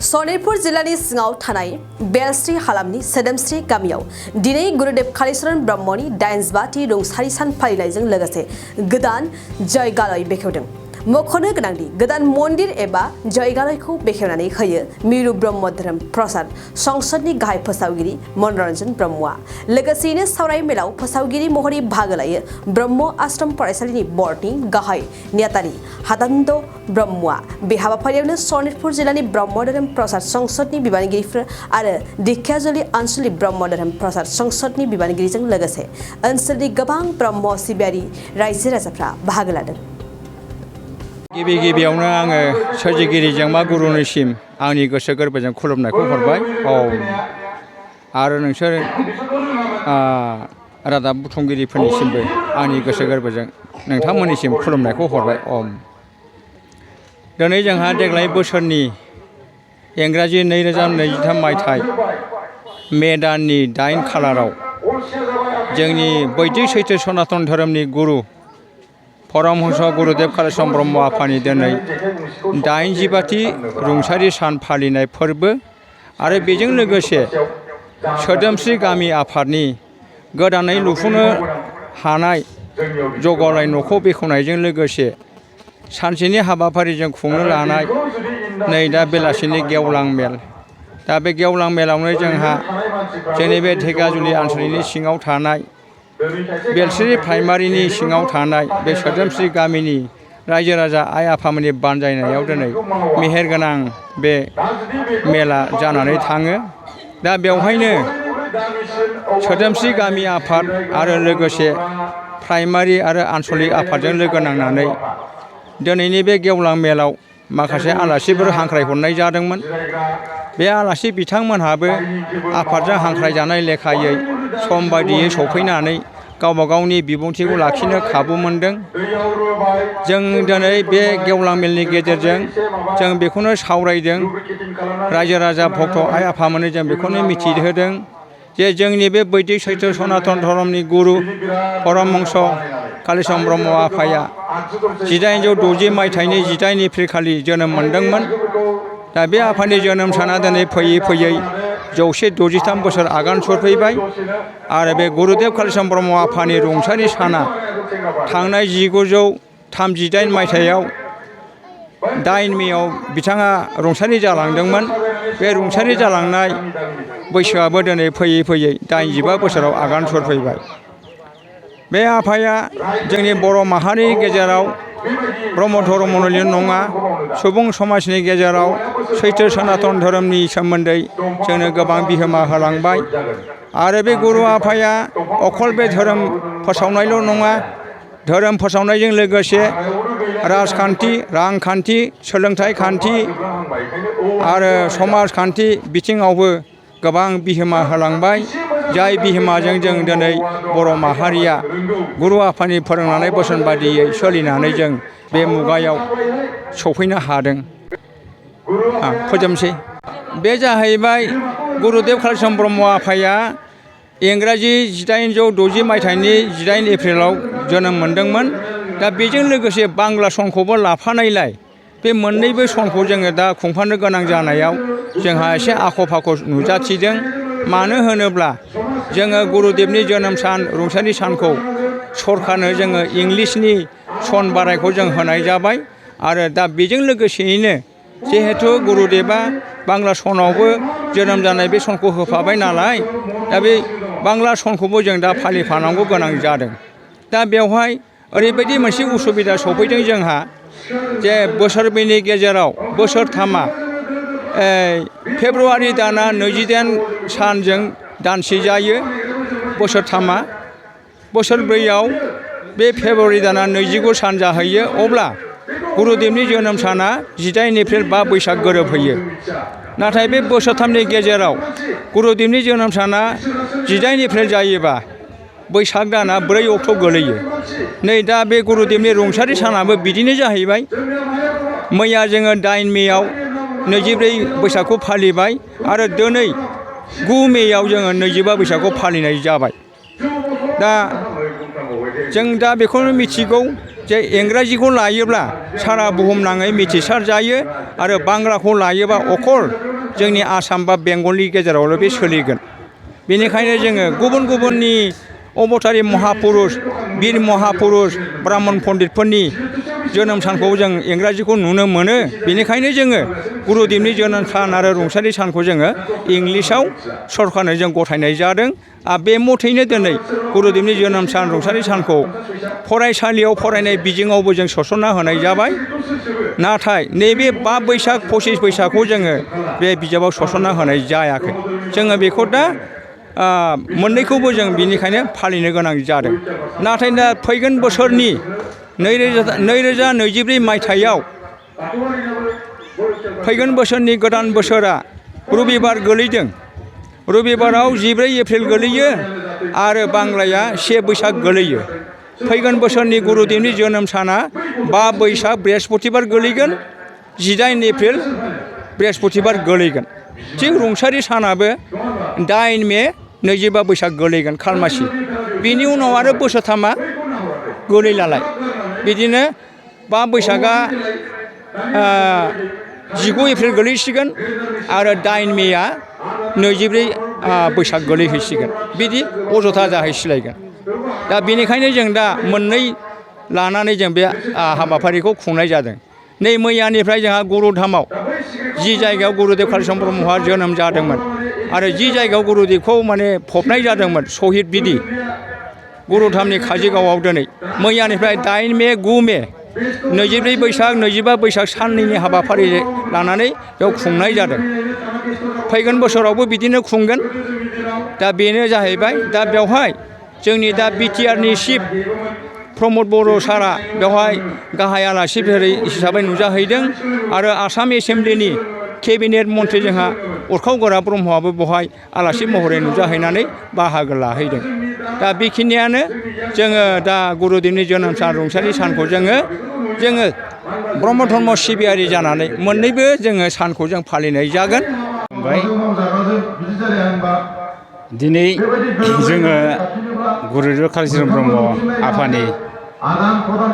सनितपुर जिल्लानि सिङाव थानाय बेलश्री हालामनि सोदोमस्रि गामियाव दिनै गुरुदेव कालीचरण ब्रह्मनि 85थि रुंसारि सान फालिनायजों लोगोसे गोदान जयगालय बेखेवदों। मख'नो गोनांदि गोदान मन्दिर एबा जयगालयखौ बेखेवनानै होयो मिरु ब्रह्म धोरोम प्रसाद संसदनि गाहाय फोसावगिरि मनरन्जन ब्रह्मआ। लोगोसेयैनो सावराय मेलाव फोसावगिरि महरै बाहागो लायो ब्रह्म आश्रम फरायसालिनि बर्डनि गाहाय नेहाथारि हादान्त ब्रह्मआ। बे हाबाफारियावनो सनितपुर जिल्लानि ब्रह्म धोरोम प्रसाद संसदनि बिबानगिरिफोर आरो दिखियाजुलि आनसलिक ब्रह्म धोरोम प्रसाद संसदनि बिबानगिरिजों लोगोसे ओनसोलनि गोबां ब्रह्म सिबियारि रायजो राजाफ्रा बाहागो लादों। गिबियावनो आङो सोरजिगिरि जोंमा गुरुनिसिम आंनि गोसो गोरबोजों खुलुमनायखौ हरबाय। आरो नोंसोर रादाब बुथुमगिरिफोरनिसिमबो आंनि गोसो गोरबोजों नोंथांमोननिसिम खुलुमनायखौ हरबाय। दिनै जोंहा देग्लाय बोसोरनि इंराजि 2023 मायथाइ मे दाननि 8 खालाराव जोंनि बैदिक सैथो सनातन धोरोमनि गुरु परमहंस गुरुदेव कालीचरण ब्रह्म आफानि दिनै 85थि रुंसारि सान फालिनाय फोरबो आरो बेजों लोगोसे सोदोमस्रि गामि आफादनि गोदानै लुफुंनो हानाय जौगालाय न'खौ बेखेवनायजों लोगोसे सानसेनि हाबाफारिजों खुंनो लानाय नै दा बेलासिनि गेवलां मेल। दा बे गेवलां मेलावनो जोंहा जोंनि बे धेकियाजुलि आनसलिकनि सिङाव थानाय बेलश्री प्राइमारिनि सिङाव थानाय बे सोदोमस्रि गामिनि रायजो राजा आइ आफामोननि बानजायनायाव दिनै मेहेरगोनां बे मेला जानानै थाङो। दा बेवहायनो सोदोमस्रि गामि आफाद आरो लोगोसे प्राइमारि आरो आनसलिक आफादजों लोगो नांनानै दिनैनि बे गेवलां मेलाव माखासे आलासिफोर हांख्रायहरनाय जादोंमोन। बे आलासि बिथांमोनहाबो आफादजों हांख्रायजानाय लेखायै सम बायदियै सफैनानै गावबा गावनि बिबुंथिखौ लाखिनो खाबु मोनदों। जों दिनै बे गेवलां मेलनि गेजेरजों जों बेखौनो सावरायदों, रायजो राजा भक्त आइ आफामोननो जों बेखौनो मिथिहोदों जे जोंनि बे बैदिक सैथो सनातन धर्मनि गुरु परमहंस कालीचरण ब्रह्म आफाया 1860 मायथाइनि 18 एप्रिल खालि जोनोम मोनदोंमोन। दा बे आफानि जोनोम साना दिनै फैयै फैयै 163 बोसोर आगान सुरफैबाय आरो बे गुरुदेव कालीचरण ब्रह्म आफानि रुंसारि साना थांनाय 1938 मायथाइयाव 8 मेआव बिथाङा रुंसारि जालांदोंमोन। बे रुंसारि जालांनाय बैसोआबो दिनै फैयै फैयै 85 बोसोराव आगान सुरफैबाय। बे आफाया जोंनि बर' माहारिनि गेजेराव ब्रह्म धर्मनिल' नङा, सुबुं समाजनि गेजेराव सैथो सनातन धोरोमनि सोमोन्दै जोंनो गोबां बिहोमा होलांबाय। आरो बे गुरु आफाया अखल बे धोरोम फोसावनायल' नङा, धोरोम फोसावनायजों लोगोसे राजखान्थि, रांखान्थि, सोलोंथाइ खान्थि आरो समाजखान्थि बिथिङावबो गोबां बिहोमा होलांबाय। जाय बिहोमाजों जों दिनै बर' माहारिया गुरु आफानि फोरोंलांनाय बोसोन बायदियै सोलिनानै जों बे मुगायाव सफैनो हादों। फोजोबनोसै। बे जाहैबाय गुरुदेव कालीचरण ब्रह्म आफाया इंराजि 1860 मायथाइनि 18 एप्रिलाव जोनोम मोनदोंमोन। दा बेजों लोगोसे बांला सनखौबो लाफानायलाय बे मोननैबो सनखौ जोङो दा खुंफानो गोनां जानायाव जोंहा एसे आख' फाख' नुजाथिदों। मानो होनोब्ला जोङो गुरुदेवनि जोनोम सान रुंसारि सानखौ सरकारनो जोङो इंलिसनि सन बारायखौ जों होनाय जाबाय। आरो दा बेजों लोगोसेयैनो जिहेथु गुरुदेवा बांला सनावबो जोनोम जानाय बे सनखौ होफाबाय नालाय, दा बे बांला सनखौबो जों दा फालिफानांगौ गोनां जादों। दा बेवहाय ओरैबायदि मोनसे उसुबिदा सफैदों जोंहा जे बोसोरब्रैनि गेजेराव बोसोरथामा फेब्रुवारि दाना 29 सानजों दानसे जायो बोसोरथामा। बोसोरब्रैयाव बे फेब्रुवारि दाना 29 सान जाहैयो। अब्ला गुरुदेवनि जोनोम साना 18 एप्रिल 5 बैसाग गोरोबहैयो। नाथाय बे बोसोरथामनि गेजेराव गुरुदेवनि जोनोम साना 18 एप्रिल जायोबा बैसाग दाना 4 अक्ट' गोलैयो। नै दा बे गुरुदेवनि रुंसारि सानाबो बिदिनो जाहैबाय। मैया जोङो 8 मेआव 24 बैसागखौ फालिबाय आरो दिनै 9 मेआव जोङो 25 बैसागखौ फालिनाय जाबाय। दा जों दा बेखौनो मिथिगौ जे इंराजिखौ लायोब्ला सारा बुहुमनाङै मिथिसार जायो आरो बांलाखौ लायोबा अखल जोंनि आसाम बा बेंगलनि गेजेरावल' बे सोलिगोन बेनिखायनो जोङो गुबुन गुबुननि अबतारि महापुरुष बिर महापुरुष ब्राह्मण पण्डितफोरनि जोनोम सानखौ जों इंराजिखौ नुनो मोनो बेनिखायनो जोङो गुरुदेबनि जोनोम सान आरो रुंसारि सानखौ जोङो इंलिसाव सरकारनो जों गथायनाय जादों आरो बे मथैनो दिनै गुरुदेबनि जोनोम सान रुंसारि सानखौ फरायसालियाव फरायनाय बिजोङावबो जों सोसनना होनाय जाबाय नाथाय नैबे 5 बैसाग 25 बैसागखौ जोङो बे बिजाबाव सोसनना होनाय जायाखै जोङो बेखौ दा मोननैखौबो जों बिनिखायनो फालिनो गोनां जादों नाथाय दा फैगोन बोसोरनि 2024 मायथाइयाव फैगोन बोसोरनि गोदान बोसोरा रबिबार गोलैदों रबिबाराव 14 एप्रिल गोलैयो आरो बांलाया 1 बैसाग गोलैयो फैगोन बोसोरनि गुरुदेबनि जोनोम साना 5 बैसाग बृहस्पतिबार गोलैगोन 18 एप्रिल बृहस्पतिबार गोलैगोन थिग रुंसारि सानाबो 8 मे 25 बैसाग गोलैगोन खालमासि बिनि उनाव आरो बोसोरथामा गोलैलालाय बिदिनो 5 बैसागा 19 एप्रिल गोलैसिगोन आरो 8 मेआ 24 बैसाग गोलैहैसिगोन बिदि अजथा जाहैसिलायगोन दा बेनिखायनो जों दा मोननै लानानै जों बे हाबाफारिखौ खुंनाय जादों नै मैयानिफ्राय जोंहा गुरुधामाव जि जायगायाव गुरुदेब कालिचरण ब्रह्मआ जोनोम जादोंमोन आरो जि जायगायाव गुरुदेबखौ माने फबनाय जादोंमोन शहीद बिदि गुरुधामनि काजिगावआव दिनै मैयानिफ्राय 8 मे 9 मे 24 बैसाग 25 बैसाग साननैनि हाबाफारि लानानै बेयाव खुंनाय जादों फैगोन बोसोरावबो बिदिनो खुंगोन दा बेनो जाहैबाय दा बेवहाय जोंनि दा बिटिआरनि चिफ प्रमद बर' सारा बेवहाय गाहाय आलासि हिसाबै नुजाहैदों आरो आसाम एसेम्ब्लिनि केबिनेट मन्थ्रि जोंहा उरखाव गोरा ब्रह्मआबो बेवहाय आलासि महरै नुजाहैनानै बाहागो लाहैदों दा बेखिनियानो जोङो दा गुरुदेबनि जोनोम सान रुंसारि सानखौ जोङो ब्रह्म धर्म सिबियारि जानानै मोननैबो जोङो सानखौ जों फालिनाय जागोन दिनै जोङो गुरुदेब कालिचरण ब्रह्म आफानि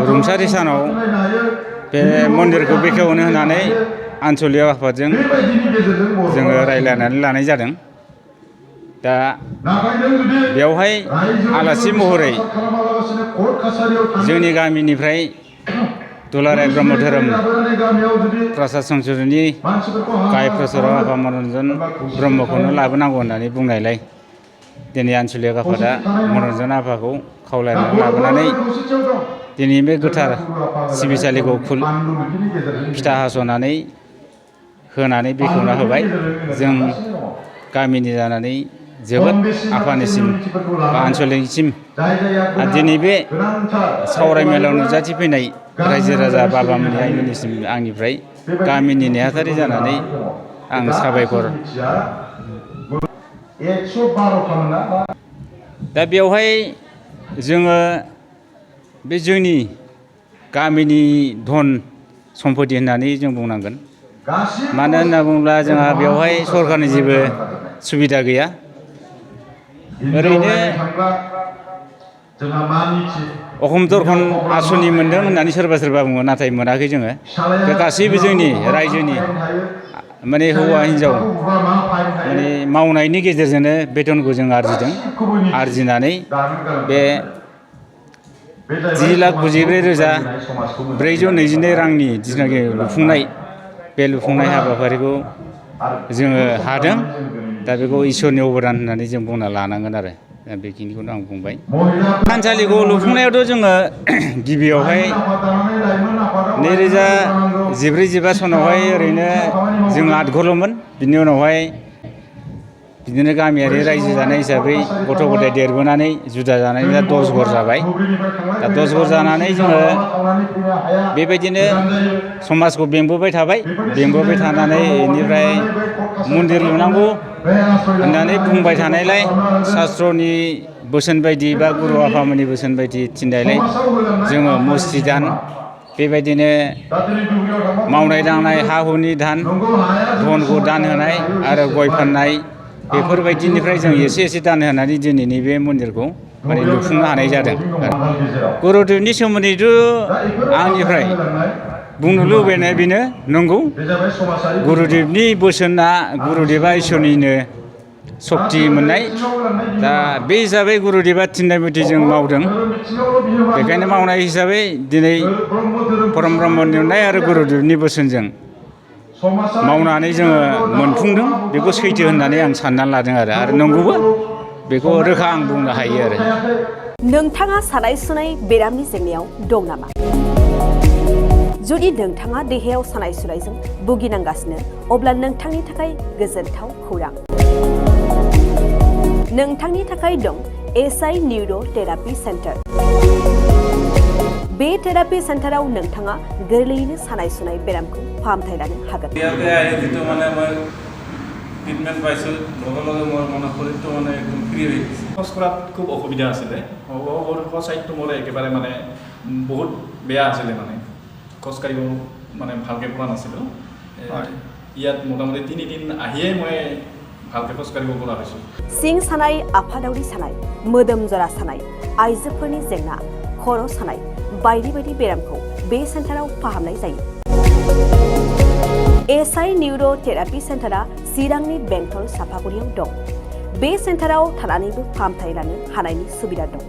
रुंसारि सानाव बे मन्दिरखौ बेखेवनो होनानै आन्चलिक आफादजों जोङो रायज्लायनानै लानाय जादों दा बेवहाय आलासि महरै जोंनि गामिनिफ्राय दुलाराय ब्रह्म धोरोम प्रसाद संसदनि गाहाय प्रचारक आफा मनरन्जन ब्रह्मखौनो लाबोनांगौ होननानै बुंनायलाय दिनै आन्चलिक आफादा मनरन्जन आफाखौ खावलायनानै लाबोनानै दिनै बे गोथार सिबिसालिखौ फिथा हास'नानै होनानै बेखेवना होबाय जों गामिनि जानानै जोबोद आफानिसिम बा आन्चलिकनिसिम दिनै बे सावराय मेलाव नुजाथिफैनाय रायजो राजा बाबामोननि आइमोननिसिम आंनिफ्राय गामिनि नेहाथारि जानानै आं साबायखर दा बेवहाय जोङो बे जोंनि गामिनि धन सम्पति होननानै जों बुंनांगोन मानो होनना बुङोब्ला जोंहा बेवहाय सरकारनि जेबो सुबिदा गैया ओरैनो अहम दर्पन आसनि मोनदों होननानै सोरबा सोरबा बुङो नाथाय मोनाखै जोङो बे गासैबो जोंनि रायजोनि माने हौवा हिन्जाव माने मावनायनि गेजेरजोंनो बेथनखौ जों आरजिनानै बे 10,94,422 रांनि जिनाखि लुफुंनाय बे लुफुंनाय हाबाफारिखौ जोङो हादों दा बेखौ इसोरनि अबदान होननानै जों बुंना लानांगोन आरो दा बेखिनिखौनो आं बुंबाय थानसालिखौ लुफुंनायावथ' जोङो गिबियावहाय 2014-15 सनावहाय ओरैनो जों 8 घरल'मोन बिनि उनावहाय बिदिनो गामियारि रायजो जानाय हिसाबै गथ' गथाय देरबोनानै जुदा जानानै दा 10 घर जाबाय दा 10 घर जानानै जोङो बेबायदिनो समाजखौ बेंबोबाय थानानै बेनिफ्राय मन्दिर लुनांगौ होननानै बुंबाय थानायलाय शास्त्रनि बोसोन बायदि बा गुरु आफामोननि बोसोन बायदि थिननायलाय जोङो मस्जिद दान बेबायदिनो मावनाय दांनाय हा हुनि धनखौ दान होनाय आरो गय फाननाय बेफोरबायदिनिफ्राय जों एसे दान होनानै दिनैनि बे मन्दिरखौ माने लुफुंनो हानाय जादों गुरुदेबनि सोमोन्दैथ' आंनिफ्राय बुंनो लुबैनाय बेनो नंगौ गुरुदेबनि बोसोना गुरुदेबा इसोरनिनो सक्ति मोननाय दा बे हिसाबै गुरुदेबा थिननाय बायदि जों मावदों बेखायनो मावनाय हिसाबै दिनै परम ब्रह्मनि अननाय आरो गुरुदेबनि बोसोनजों मावनानै जोङो मोनफुंदों बेखौ सैथो होननानै आं साननानै लादों आरो नंगौबो बेखौ रोखा आं बुंनो हायो आरो नोंथाङा सानाय सुनाय बेरामनि जेंनायाव दं नामा जुदि नोंथाङा देहायाव सानाय सुनायजों भुगिनांगासिनो अब्ला नोंथांनि थाखाय गोजोनथाव खौरां नोंथांनि थाखाय दं एसआइ निउर' थेरापि सेन्टार बे थेरापि सेन्टाराव नोंथाङा गोरलैयैनो सानाय सुनाय बेरामखौ फाहामथाय लानो हागोन ট্ৰিটমেণ্ট পাইছোঁ লগে লগে মোৰ মানে শৰীৰটো মানে একদম ফ্ৰী হৈ গৈছে খোজ কঢ়াত খুব অসুবিধা আছিলে ছাইডটো মোৰ একেবাৰে মানে বহুত বেয়া আছিলে মানে খোজকাঢ়িব মানে ভালকৈ পৰা নাছিলোঁ ইয়াত মোটামুটি 3 দিন আহিয়েই মই ভালকৈ খোজকাঢ়িব পৰা হৈছোঁ सिं सानाय आफादावरि सानाय मोदोम जरा सानाय आइजोफोरनि जेंना खर' सानाय बायदि बायदि बेरामखौ बे सेन्टाराव फाहामनाय जायो एसआइ निउर' थेरापि सेन्टारा चिरांनि बेंटल सापागुरियाव दं बे सेन्टाराव थानानैबो फाहामथाय लानो हानायनि सुबिदा दं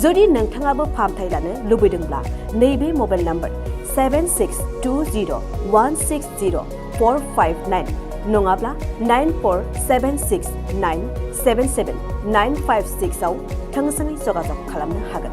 जुदि नोंथाङाबो फाहामथाय लानो लुबैदोंब्ला नैबे मबाइल नाम्बार 7620160459 नङाब्ला 9476977956 आव थोंजोङै जगाजग खालामनो हागोन